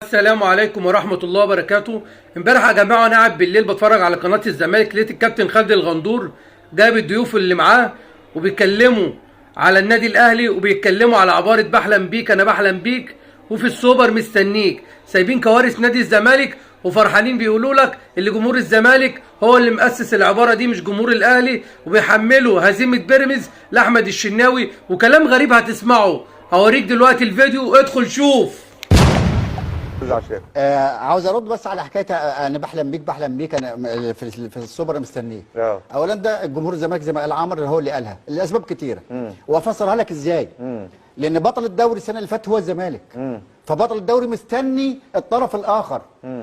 السلام عليكم ورحمة الله وبركاته. امبارح يا جماعة انا قاعد بالليل بتفرج على قناة الزمالك، لقيت الكابتن خالد الغندور جايب الضيوف اللي معاه وبيتكلموا على النادي الاهلي وبيتكلموا على عبارة بحلم بيك انا بحلم بيك وفي السوبر مستنيك، سايبين كوارث نادي الزمالك وفرحانين بيقولوا لك اللي جمهور الزمالك هو اللي مؤسس العبارة دي مش جمهور الاهلي، وبيحملوا هزيمة بيراميدز لاحمد الشناوي وكلام غريب هتسمعه. هوريك دلوقتي الفيديو، ادخل شوف. عاوز ارد بس على حكاية انا بحلم بيك بحلم بيك انا في السوبر مستنيك. اولا ده الجمهور الزمالك زي ما قال عمرو هو اللي قالها لاسباب كتيرة، وافسرها لك ازاي. لان بطل الدوري السنة اللي فاتت هو الزمالك، فبطل الدوري مستني الطرف الاخر.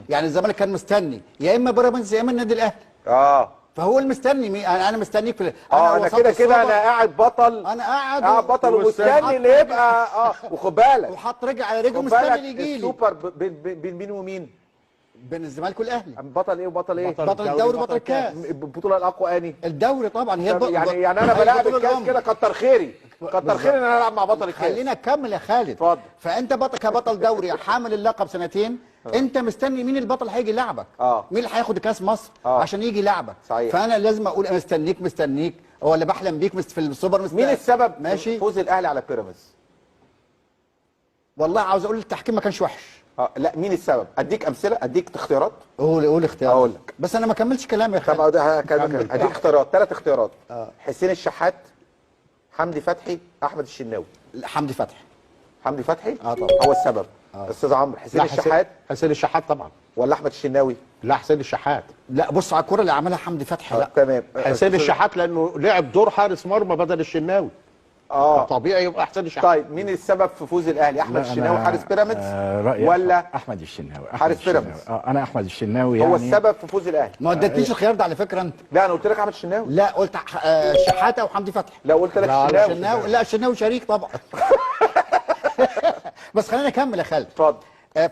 يعني الزمالك كان مستني يا اما بيراميدز يا اما النادي الاهلي. فهو المستني، انا مستنيك في انا كده كده انا قاعد بطل، انا قاعد بطل ومستني اللي يبقى وخد بالك وحط رجل على رجل ومستني اللي يجي لي. السوبر بين مين ومين؟ بين الزمالك والاهلي. بطل ايه وبطل ايه؟ بطل الدوري وبطل الكاس. البطولة الاقوى اني الدوري طبعا هي يعني انا بلعب الكاس كده، كتر خيري كتر خيري ان انا العب مع بطل الكاس. خلينا نكمل يا خالد. اتفضل. فانت بطل كبطل دوري حامل اللقب سنتين، انت مستني مين البطل هيجي يلعبك؟ مين اللي هياخد كاس مصر عشان يجي يلعبك؟ صحيح. فانا لازم اقول انا مستنيك مستنيك ولا بحلم بيك في السوبر مستنيك. مين السبب ماشي فوز الاهلي على بيراميدز؟ والله عاوز اقول التحكيم ما كانش وحش. لا مين السبب؟ اديك امثلة، اديك اختيارات. قول اختيارات. اقول لك بس انا ما كملتش كلامي يا خالد. طب اديك اختيارات، 3 اختيارات. حسين الشحات، حمدي فتحي، احمد الشناوي. حمدي فتحي. حمدي فتحي طبعا هو السبب. استاذ عمرو، حسين الشحات. حسين الشحات طبعا ولا احمد الشناوي؟ لا حسين الشحات. لا بص على الكورة اللي عملها حمدي فتحي. لا تمام. حسين الشحات لانه لعب دور حارس مرمى بدل الشناوي. طبيعي يبقى حسين الشحات. طيب مين السبب في فوز الاهلي؟ احمد الشناوي حارس بيراميدز ولا احمد الشناوي حارس بيراميدز؟ انا احمد الشناوي يعني هو السبب في فوز الاهلي. ما اديتنيش الخيار ده على فكرة انت. لا انا قلت لك احمد الشناوي. لا قلت شحاته وحمدي فتحي. لا قلت لك الشناوي. لا الشناوي شريك طبعا. بس خلينا نكمل يا خالد. اتفضل.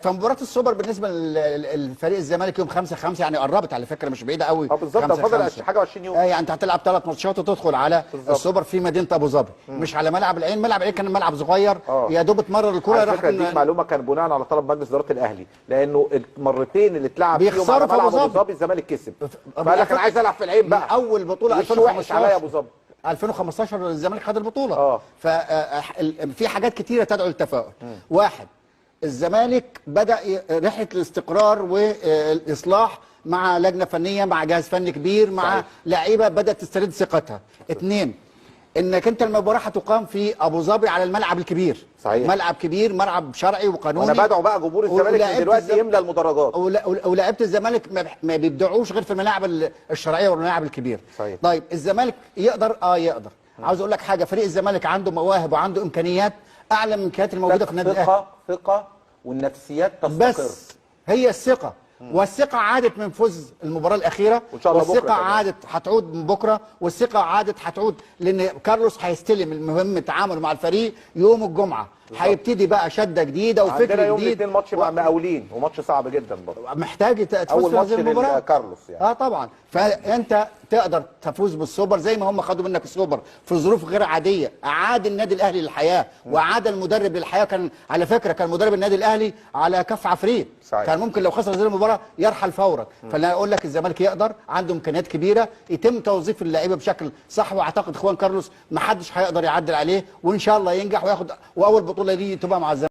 فمباراه السوبر بالنسبة للفريق الزمالك يوم 5/5، يعني قربت على فكرة مش بعيدة قوي. بالظبط، ده فاضل حاجة 20 يوم. يعني انت هتلعب 3 ماتشات وتدخل على السوبر في مدينة ابو ظبي، مش على ملعب العين. ملعب العين كان ملعب صغير، يا دوب اتمرر الكورة. على فكرة دي معلومة كان بناء على طلب مجلس ادارة الاهلي، لانه المرتين اللي اتلعب فيهم على ملعب ابو ظبي الزمالك كسب، فقال لك انا عايز العب في العين بقى. اول بطوله 2015 عليا ابو ظبي، 2015 الزمالك خد البطولة. ففي حاجات كتيرة تدعو للتفاؤل. واحد، الزمالك بدأ رحلة الاستقرار والإصلاح مع لجنة فنية، مع جهاز فني كبير، مع لعيبة بدأت تسترد ثقتها. 2، انك انت المباراة هتقام في ابو ظبي على الملعب الكبير. صحيح. ملعب كبير، ملعب شرعي وقانوني. وانا بدعو بقى جمهور الزمالك دلوقتي يملى المدرجات. ولاعيبه الزمالك ما بيبدعوش غير في الملاعب الشرعية والملاعب الكبيرة. صحيح. طيب الزمالك يقدر؟ يقدر. عاوز اقول لك حاجة، فريق الزمالك عنده مواهب وعنده امكانيات اعلى من الامكانيات الموجودة في النادي الاهلي. ثقة والنفسيات تستقر. بس هي الثقة، والثقة عادت من فوز المباراة الاخيرة، وان شاء الله والثقة عادت هتعود من بكره، والثقة عادت هتعود لان كارلوس هيستلم المهم تعامله مع الفريق يوم الجمعة. هيبتدي بقى شده جديدة وفكر جديد. عندنا يوم الاثنين ماتش مع مقاولين، وماتش صعب جدا برضه، محتاج تفوز في هذه المباراة كارلوس يعني. طبعا. فانت تقدر تفوز بالسوبر زي ما هم خدوا منك السوبر في ظروف غير عادية. اعاد النادي الاهلي للحياة، واعاد المدرب للحياة. كان على فكرة كان مدرب النادي الاهلي على كف عفريت. صحيح. كان ممكن لو خسر هذه المباراة يرحل فورا. فانا اقول لك الزمالك يقدر، عنده امكانيات كبيرة، يتم توظيف اللعيبة بشكل صح، واعتقد خوان كارلوس ما حدش هيقدر يعدل عليه، وان شاء الله ينجح وياخد واول بطوله دي تبقى مع الزمالك.